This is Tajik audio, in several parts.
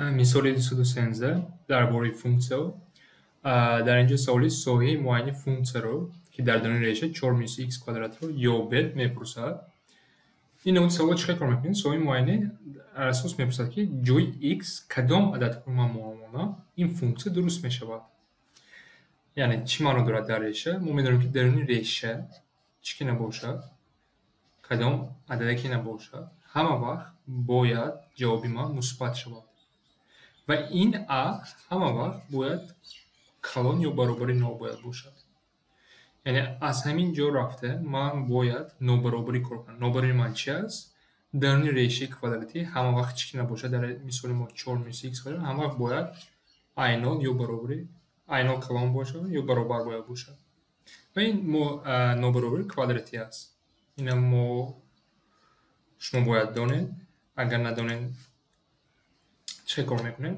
Мисоли 213 дар бораи функсияҳо. Дар инҷо саволи соҳаи муайяни функсияро, ки дар даруни реша 4 минус х квадратро ёбед, мепурсад. Ин намуди саволро чӣ хел кор мекунем? Соҳаи муайяне дар асос мепурсад, ки ҷои х кадом ададҳоро ман муомонам, ин функсия дуруст мешавад. Яъне чӣ маъно дорад дар реша? Мо медонем, ки даруни реша чӣ ки набошад, кадом ададе ки набошад, ҳама вақт бояд ҷавоби ман мусбат шавад. Ва ин а ҳама вақт бояд калон ё баробари нол бояд бошад. Яъне аз ҳамин ҷо рафта ман бояд нобаробарӣ кор кунам. Нобаробарии ман чи аст? Даруни решаи квадратӣ ҳама вақт чӣ ки набошад, дар мисоли мо 4 минус х квадрат ҳама вақт бояд а нол ё баробари а нол калон бошад ё баробар бояд бошад. Ва ин нобаробарии квадратӣ аст. Ина мо шумо бояд донед. Агар надонед, чӣ кор мекунем?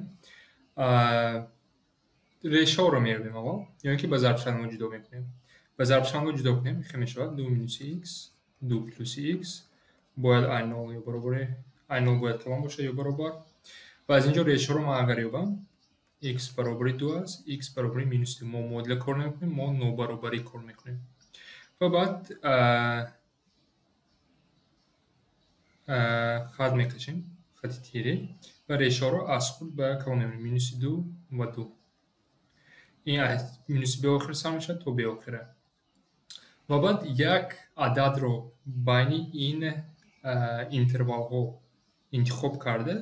Решаҳоро меёбем аввал, ё ин ки ба зарбшавандаҳо ҷудо мекунем. Ба зарбшавандаҳо ҷудо кунем, хел мешавад 2 минус х, 2 плюс х, бояд а нол ё баробари а нол бояд калон бошад ё баробар. Ва аз инҷо решаҳоро ман агар ёбам, х баробари 2 аст, х баробари минус 2. Мо муодила кор намекунем, мо нобаробарӣ кор мекунем. Ва баъд хат мекашем, хати тирӣ, ва решаҳоро аз хурд ба калон мебарем, минуси 2 ва 2. Ин аз минуси беохир сар мешавад то беохира. Ва баъд як ададро байни ин интервалҳо интихоб карда,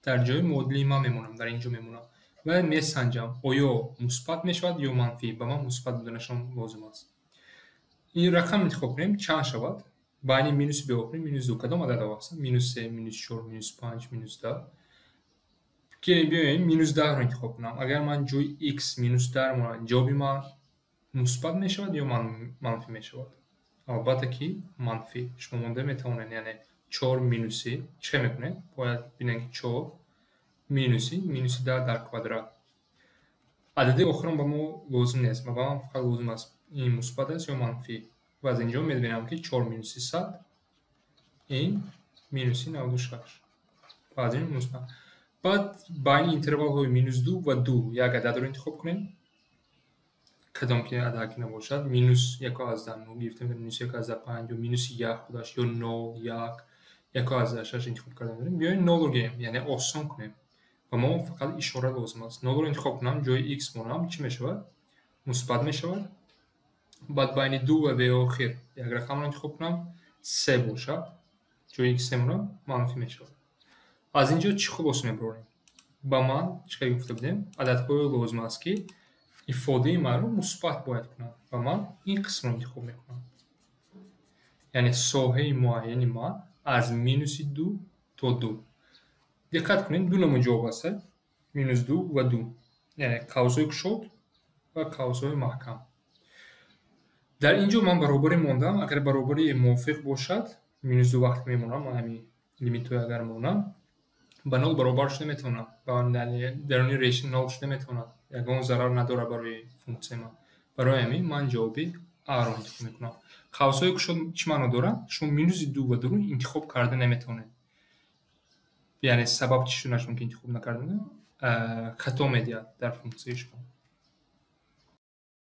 дар ҷои муодилаи ман мемонам, дар ин ҷо мемонам ва месанҷам, оё мусбат мешавад ё манфӣ. Ба ман мусбат буданашон лозим аст. Ин рақам интихоб кунем, чанд шавад? Байни минуси беохир, минус 2 кадом ададҳо ҳастанд? Минус 3, минус 4, минус 5, минус 10. Ки биёем минус 10-ро интихоб кунам. Агар ман ҷои х минус 10 монам, ҷавоби ман мусбат мешавад ё манфӣ мешавад? Албатта ки манфӣ. Шумо монда метавонед, яъне 4 минуси чӣ хел мекунед? Бояд бинед, ки 4 минуси минуси 10 дар квадрат. Адади охирон ба мо лозим нест, ба ман фақат лозим аст ин мусбат аст ё манфӣ. Ва аз инҷо мебинам, ки 4 минуси 100 ин минуси 96. Ва аз ин мусбат. Баъд байни интервалҳои минус 2 ва 2 як ададро интихоб кунем. Кадом ки адад ки набошад, минус 1,9 гирифтем, минус 1,5 ё минуси 1 худаш ё 0, 1, 1,6 интихоб карда метавонем. Биёем 0-ро гирем, яъне осон кунем. Ба мо фақат ишора лозим аст. 0-ро интихоб кунам, ҷои х монам, чӣ мешавад? Мусбат мешавад. Баъд байни 2 ва беохир як рақамро интихоб кунам, 3 бошад, ҷои х 3 монам, манфӣ мешавад. Аз инҷо чӣ хулоса мебарорем? Ба ман, чӣ хел гуфта будем, ададҳое лозим аст, ки ифодаи маро мусбат бояд кунанд ва ман ин қисмро интихоб мекунам. Яъне соҳаи муайяни ман аз минуси 2 то 2. Диққат кунед, ду намуд ҷавоб аст, минус 2 ва 2. Яъне қавсҳои кушод ва қавсҳои маҳкам. Дар ин ҷо ман баробарӣ мондам, агар баробарӣ мувофиқ бошад, минус 2 вақте мемонам, ман ҳамин лимитҳои агар монам, ба нол баробар шуда метавонам. Яъне даруни реша нол шуда метавонад. Ягон зарар надорад барои функсияи ман. Барои ҳамин ман ҷавоби А-ро интихоб мекунам. Қавсҳои кушод чӣ маъно доранд? Шумо минуси 2 ва 2-ро интихоб карда наметавонед. Яъне сабаб чӣ шуданаш мумкин интихоб накардан? Хато медиҳад дар функсияи шумо.